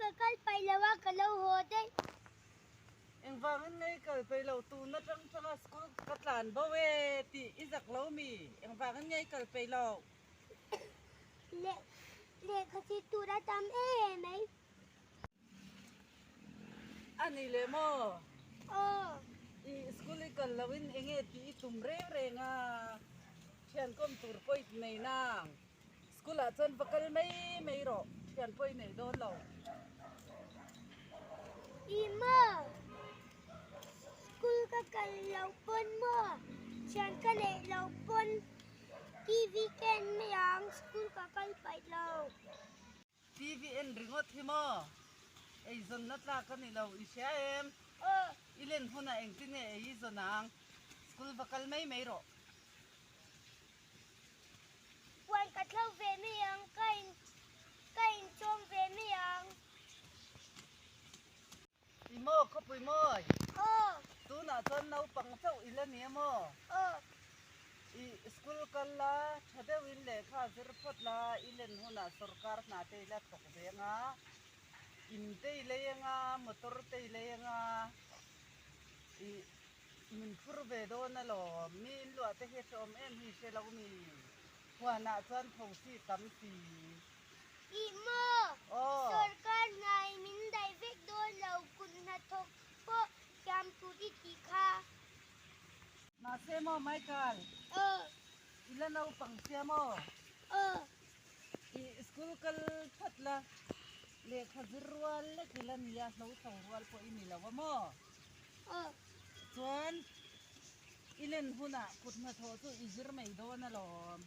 ka kal paih lo a, ka lo haw daih. Engvangin nge i kal peih lo? Tun atang tanga school ka tlan bo e tih i zak lo mi? Engvangin nge i kal peih lo? Lehkha chhit tur a tam em mai. A ni leh maw? Aw. I school i kal loin enge tih i tum reng reng a, thian kawm tur pawh i nei nang. School ah chuan va kal mai mai rawh, thian pawh i nei dawn lo. I maw? School ka kal loh pawn maw? Thian ka neih loh pawn TV ka en mai ang, school ka kal paih lo. TV en ringawt hi maw? Eizawnna tlak a ni lo, i hria em? Aw. I len hunah engtin nge ei i zawn ang? School va kal mai mai rawh. Puan ka thlo ve mai ang, ka in ka inchawm ve mai ang. I maw khawpui mawi? Aw. Tunah chuan naupang chauh i la ni a maw? Aw. I school kal la, tha deuhin lehkha zir phawt la, i len hunah sorkar hna te i la thawk ve anga, in te i lei anga, motor te i lei anga, i min phur ve dawn alawm. Mi inluah te hi a hrehawm em hi i hre lo mi? Huanah chuan thosi tam si. Ih maw? Sorkar hnai min daih vek dawn lo, kut hnathawk pawh thiam tur i tih kha. Mahse maw Michael? Aw. I la naupang sia maw? Aw. I school kal phawt la, lehkha zir rual lek i la nia, hlo tho rual pawh i ni lo a maw? Aw. Chuan i len hunah kut hnathawh chu i zir mai dawn alawm.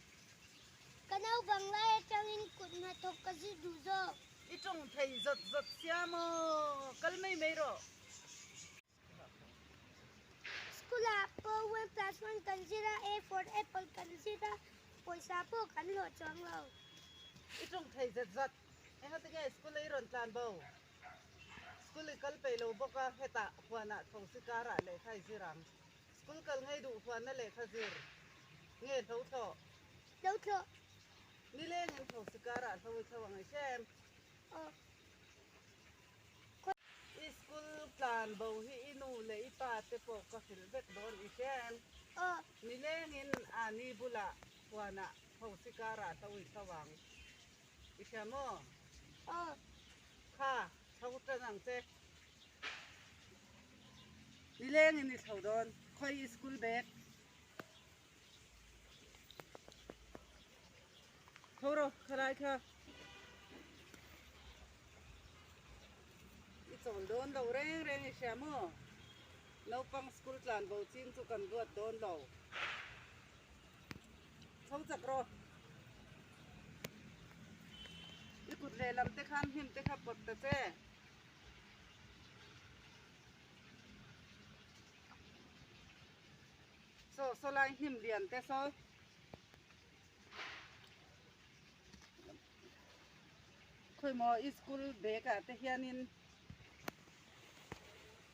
Ka naupang lai atangin kut hnathawk ka zir duh zawk. I tawng thei zawt zawt sia maw? Kal mai mai rawh. School ah pawh one plus one kan zir a, A for apple kan zir a, pawisa pawh kan hlawh chuang lo. I tawng thei zat zat. Engati nge school a i rawn tlan bo? School i kal peih lo bawk a, hetah huanah tho si karah lehkha i zir ang. School kal ngei duh huanna lehkha zir nge hlo thlawh? Hlo thlawh. Nilengin tho si karah hlo i thlo ang i hre em? Aw. I school tlan bo hi i nu leh i pa te pawh ka hrilh vek dawn i hre em? Aw. Nilengin ani bulah huanah tho si karah hlo i thlo ang i hria maw? Aw. Kha, thlo tan ang che. Nilengin i thlo dawn, khawi i school bag? Tho rawh, khalai kha. I chawl dawn lo reng reng i hria maw? Naupang school tlan bo ching chu kan duat dawn lo. Tho chak rawh. I kut lehlam te khan hnim te kha pawt ta che. Saw saw lai hnim lian te saw khawi maw i school bag ah te hianin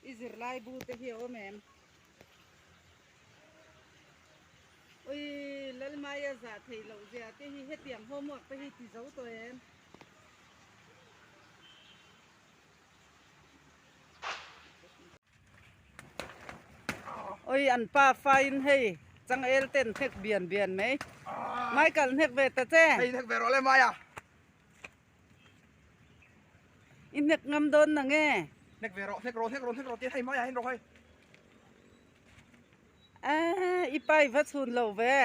i zirlai bu te hi a awm em ui Lalmaia zah theih loh zia te hi hetiang homework te hi ti zo tawh em. Oi an pa fain hei changel ten hnek bian bian mai Michael hnek ve ta che hei hnek ve rawh le Maya i hnek ngam dawn na nge hnek ve rawh hnek rawh hnek rawh hnek rawh tia hei Maya hen rawh hei a i pa i va chhun lo ve.